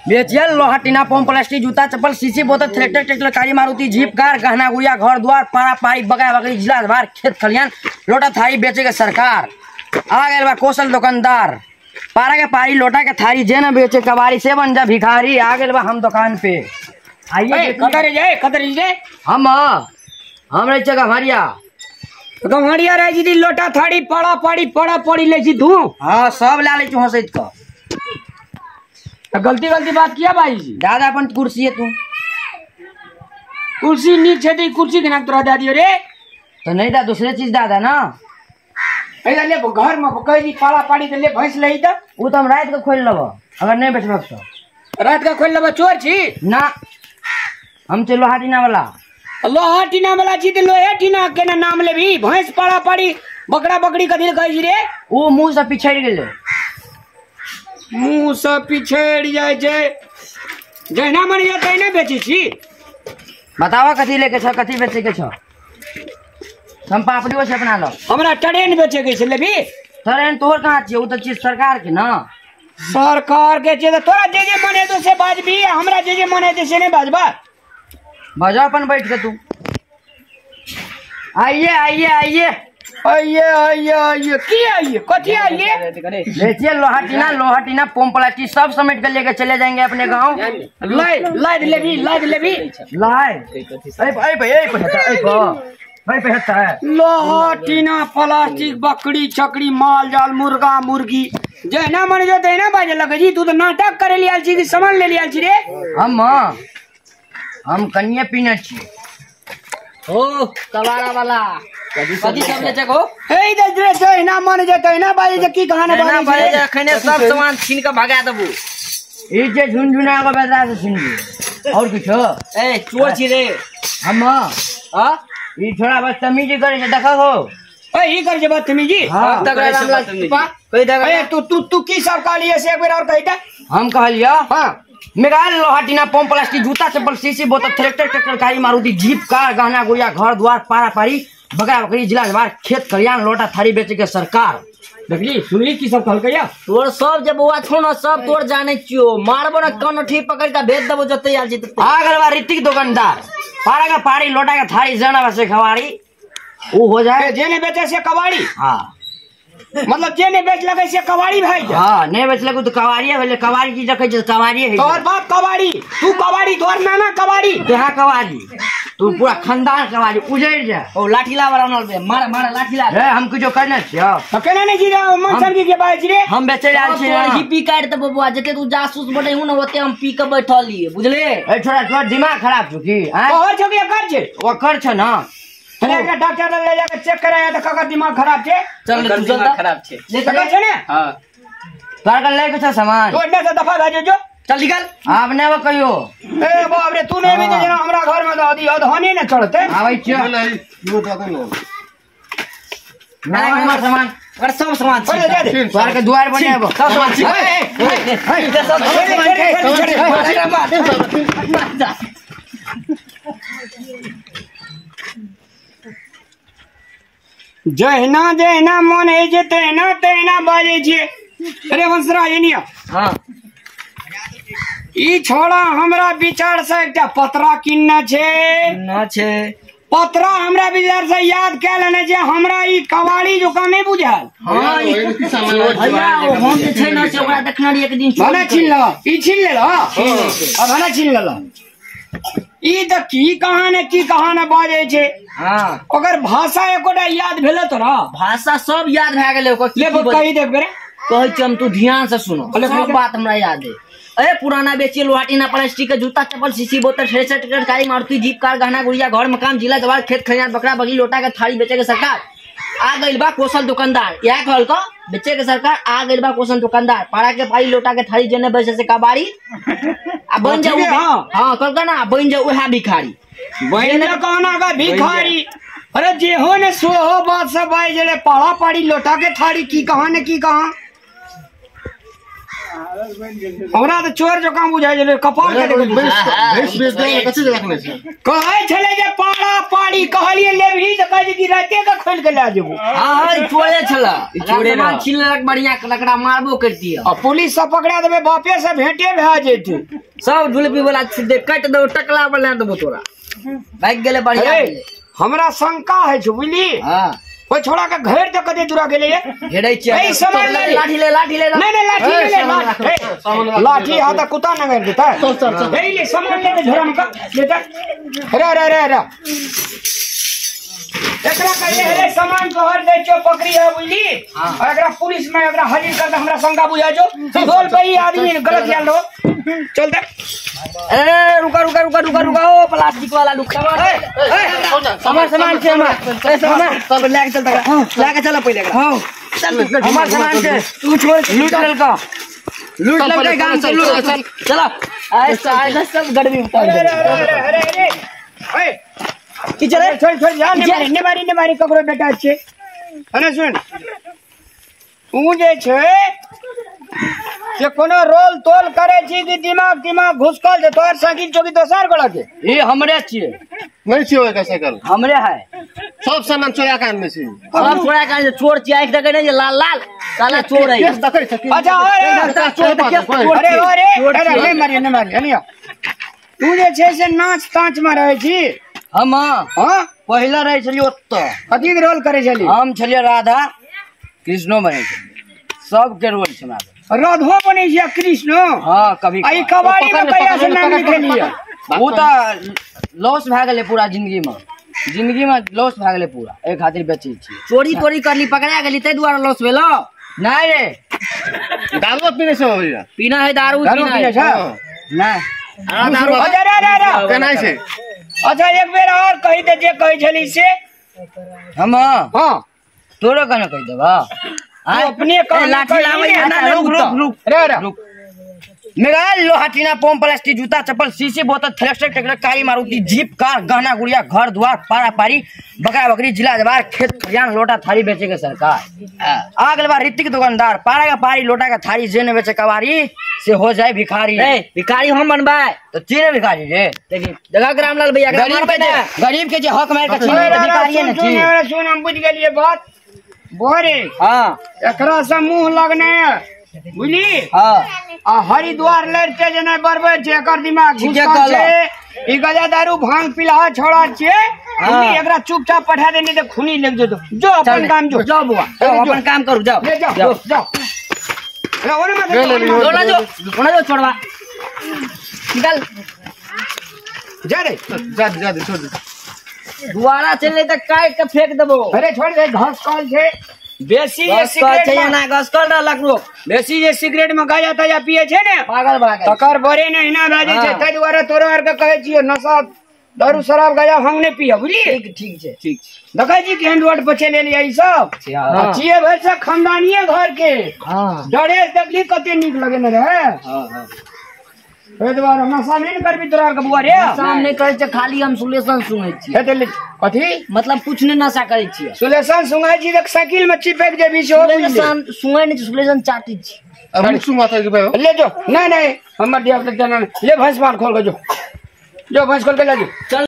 बेचिए लोहा टीना pump plastic जूता चप्पल शीशी बोतल ट्रैक्टर ट्रैक्टर गाड़ी मारुति जीप कार गहना गुड़िया घर द्वार पारा पारी बगा बकरी जिला बार खेत खलिहान लोटा थारी बेचे के सरकार। आ गए बा कौशल दुकानदार पारा के पारी लोटा के थारी जे न बेचे कबाड़ी से बन जा भिखारी। आ गए बा हम दुकान पे। आइए कदर जाए कदर जाए हम रहे छे गम्हरिया। गम्हरिया रहे छी लोटा थारी पारा पारी पारा पारी ले छी तू। हां सब ला ले छी हंसैत क। तो गलती गलती बात किया भाई जी। दादा अपन कुर्सी है तू कुर्सी नीक छे त कुर्सी केना तोरा दे दियो रे। तो नहीं दा दूसरे चीज दादा ना ए ले घर में कह दी पाला पाड़ी के ले भैंस लई त उ त हम रात के खोल लेब अगर नहीं बेचब तो रात के खोल लेब। चोर छी ना हम छे लोहा टीना वाला। लोहा टीना वाला छी त लोहे टीना केना नाम लेबी। भैंस पाला पाड़ी बकरा बकरी कथि कहै छी रे। उ मुंह से पिछड़ गेलै। मुंह से पिछड़ जाय छै जहिना मन या तहिना बेचै छी। बतावा कथी लेके छ कथी बेचे के छ। हम पापड़ियो छै अपना लग। हमरा ट्रेन बेचे के छै लेबी। ट्रेन तोहर कहाँ छियै उ त चीज सरकार के ना। सरकार के छै त तोरा जे जे मन हेतौ से बाजबी हमरा जे जे मन हेतै से नहि बाजबा। बजा अपन बैठ के तू। आइए आइए आइए आइए आइए आइए की आइए कथी आइए। बेचिए लोहा टीना पंप प्लास्टिक सब समेट के लेके चले जाएंगे अपने गांव। लाइ लाइ लेबी लाइ लेबी लाइ। अरे भाई ए भाई पे है लोहा टीना प्लास्टिक बकरी चकरी माल जाल मुर्गा मुर्गी जहिना मन जो तहिना बाजे लगे जी। तू तो नाटक करे लियाल छी कि सामान ले लियाल छी रे। हम कनिए पीने छी। ओ कबाड़ा वाला कथी सब बेचे को हे दे रे जहिना मन जे तहिना बाजे जे की कहानी बाजे जे अखने सब सामान छीन के भगा देबू। ई जे झुनझुना के बेदरा से छीन ली और कुछो। ए चोर छी रे हम। हां ई छोड़ा बदतमीजी करे छै देखो हो। ए ई कर जे बदतमीजी। हां कहि दे। ए तू तू तू की सब कहलिए से एक बेर और कहि दे। हम कहलिए हां मेरा लोहा टीना पंप प्लास्टिक जूता चप्पल शीशी बोतल ट्रैक्टर ट्रैक्टर गाड़ी मारुति जीप कार गहना गुड़िया घर द्वार पारा पारी बकरा बकरी जिला बार खेत खलिहान लोटा थारी बेचे के सरकार। देखली सुनली की सब कहलकै या तोर सब जे बौआ छौ न सब तोर जानै छियो। मारबो न कनठी पकड़ के भेज देबो जते आयल छी तते। आ गेल बा ऋतिक दुकानदार पारा के पारी लोटा के थारी जना बसे खवारी ऊ हो जाए जे ने बेचे से कबाड़ी। हां मतलब जे ने बेच लगे से कबाड़ी भाई। हां नहीं बेच लगे तो कबाड़िए भेलै। कबाड़ी की रखै छै कबाड़िए है। तोहर बाप कबाड़ी तू कबाड़ी तोहर नाना कबाड़ी तेहा कबाड़ी तू पूरा खानदान कबाड़ी उजड़ जा। ओ लाठी ला वाला नल मार मार लाठी ला। ए हम कुछो करने छियो त केना नै छी रे मन समझी के बाज रे। हम बेचै आयल छी तोर ही पी काट देबो बौआ जते तू जासूस बनै हूं न ओते हम पी के बैठल लिए बुझले। ए छोड़ा तोर दिमाग खराब छौ की। हां तोहर छौ कि एकर छै। ओकर छ ना अरे एकरा डॉक्टर लग ले जाके चेक कराया त ककर दिमाग खराब छै। चल तू दिमाग खराब छै ले छै ने। हां तोहर के ले के छ सामान तोर ने से दफा भए जो चल निकल। आब ने वो कहियो ए बाप रे तू नहीं भी जना हमरा घर में त अधहने ने चढ़ते आबै छियो ना हमर सामान और सब सामान छी तोहर के दुआर बनेबो सब सामान छी। ए सब सामान जहिना जहिना मन होइ छै तहिना तहिना बाजै छियै। अरे वंशराज एनिया। हां ई छोड़ा हमरा विचार से एकटा पतरा किनना छै ना छै। पतरा हमरा विचार से याद कै लेने छै। हमरा ई कबाड़ी जोका नहीं बुझायल। हां भैया हम जे छै ना से ओकरा देखने रहियै एक दिन भने छीन लेलऽ ई छीन लेलऽ अब भने छीन लेलऽ। ई त की कहानी की कहानी बाजै छै। हां ओकर भाषा एकोटा याद भेलै तोरा। भाषा सब याद भए गेलै ओकर। ले कहि दे बेरे कहै छी हम तू ध्यान से सुनो सब बात हमरा याद है। ए पुराना बेची लोहा टीना प्लास्टिक के जूता चप्पल शीशी बोतल थ्रेसर ट्रैक्टर गाड़ी मारुति जीप कार गहना गुड़िया घर मकान जिला जवार खेत खलिहान बकरा बकरी लोटा के थारी बेचे के सरकार। आ गइल बा कौशल दुकानदार यह कहल का बेचे के सरकार। आ गइल बा कौशल दुकानदार पारा के पारी लोटा के थारी जेने बेचे से कबाड़ी आ बन जाऊ। हां कहलका ना बन जाऊ उहा भिखारी बन जा कहना का भिखारी। अरे जे हो ने सो हो बात सब आई जले पाड़ा पाड़ी लोटा के थारी की कहां ने की कहां। हमरा तऽ चोर जकाँ बुझाइ छलै कपाल के भैंस बेच दे कथी रखने छै कहै छलै जे पाड़ा पाड़ी कहलियै लेबही तऽ कहै छै कि राते के खोलि के लए जेबो। हां ई चोरे छला चोरे सामान छीन लेलक बढ़िया लकड़ा मारबो करती आ पुलिस सब पकड़ा देबै बापे से भेंटे भए जेतै। सब झुलपी वाला सीधे काटि देबो टकला बना देबो तोरा। भागि गेलै बढ़िया। हमरा शंका है छै बुझली। हां ओइ छोड़ा के घेर दे कते दूरा गेलै ये घेरै छियै। ए सामान ले लाठी ले लाठी ले नहीं नहीं लाठी ले लाठी हाथ कुत्ता न घेर देता। चल चल चल ए ले सामान ले झोरा में का ले जा। अरे अरे अरे अरे एकरा कहिए रे सामान तोहर दे छो पकड़ी है बुझली। और एकरा पुलिस में एकरा हाजिर कर दे हमरा शंका बुझा जो बोल भाई आदमी गलत यार लो चल दे। ए रुका रुका रुका रुका रुका ओ प्लास्टिक वाला रुका हमर सामान छै हमर सामान सब ले के चल तकरा ले के चल पहिले एकरा। हां चल हमर सामान छै तू छोड़ लूट लेलका लूट लेलका गाम से लूट चल। आय साला सब गड़बी उतार अरे अरे अरे अरे ए की चले छोड़ छोड़ जा ने मारी ने मारी ने मारी ककरो बेटा छै। अरे सुन तू जे छै से कोनो रोल तोल करे छी कि दिमाग दिमाग घुसकल जे तोहर साइकिल चौकी दोसर गोला के ई हमरे छियै नहीं छियै ओकर साइकिल हमरे है सब सामान चोरा के आनने छी सब चोरा के आनने चोर छियै आंखि देखै नहीं जे लाल लाल साला चोर है। केस देखै छै। अच्छा अरे अरे अरे अरे नहीं मारी नहीं मारी हनिया तू जे छै से नाच ताच में रहै छी। हम हां पहिला रहै छलियै ओतऽ कथी के रोल करै छली। हम छलियै राधा कृष्णो बनै छलियै सबके रोल छै हमरा। राधो बनै छै कृष्णो। हां कभी आई कबाड़ी में कहिया से नाम लिखेलियै ओ तऽ लॉस भए गेलै पूरा जिंदगी में जिंदगी में लॉस भए गेलै पूरा एहि खातिर बेचै छी। चोरी तोरी करली पकड़ा गेली ताहि दुआरे लॉस भेलो। नहीं रे दारू पीने छै भैया पीना है दारू पीना है नहीं दारू। अरे अरे अरे केना छै। अच्छा एक बेर और कहि दे जे कहै छली से हम। हां तोरो केना कहि देबा अपने कह लाठी लाबै ना रुक रुक रुक रे रे रुक मेघाल लोहा टीना पोम प्लास्टिक जूता चप्पल शीशी बोतल थ्रेसर ट्रैक्टर कारी मारुति जीप कार गहना गुड़िया घर द्वार पारा पारी बकरा बकरी जिला जवार खेत खलिहान लोटा थारी बेचे के सरकार। आ गेल बा ऋतिक दुकानदार पारा का पारी लोटा का थारी जे न बेचे कबारी से हो जाए भिखारी। ए भिखारी हम बनबै तो चीने भिखारी रे देखी जगह रामलाल भैया गरीब के जे हक मार के छीन त भिखारी ने छी। सुन हम बुझ गेलियै बात बोरे। हां एकरा से मुंह लगने बुझली। हां आ हरिद्वार लड़ते जे नहीं बरबर छै एकर दिमाग घुसल छै ई गजा दारू भांग पिलाहा छोड़ा छै बुझली। एकरा चुपचाप पठा दे नहीं त खूनी लग जेतो। जो अपन काम जो जाओ बुआ अपन काम करू जाओ ले जाओ जाओ रे ओने मत ओना जो ओना जो छोड़वा निकल जा रे जा जा दे छोड़ दे दुआरा चले त काट के फेंक देबो। अरे छोड़ दे घास कल छै बेसी जे सिगरेट छै ना घास कल रहलक लोग बेसी जे सिगरेट में गाजा ताजा पिए छै ने पागल भा गेल तकर बरे नहीं ना भए जाइ छै ताहि दुआरे तोरो आर के कहै छियो नशा दारू शराब गाजा भांग नहीं पिय बुझली। ठीक ठीक छै ठीक छै देखै छी केहन रोड पर चलि एलियै ई सब छियै भरि से खानदानीये घर के। हां डरे देखली कते नीक लगे ने रहे। हां हां एहि दुआरे नशा नहि ने करबी तोरा आर के बुआ रे। नशा नहि करै छै खाली हम सुलेशन सुनै छियै। हेतै कथी मतलब कुछ नहि नशा करै छियै सुलेशन सुनै छी तऽ साइकिल में चिपक जेबी से सुलेशन सुनै नहि छी सुलेशन चाटी छी। अब सुनाता है भाई ले जो नहीं नहीं हमर दिया ले भैंस मार खोल के जो जो भैंस खोल के ले जो चल।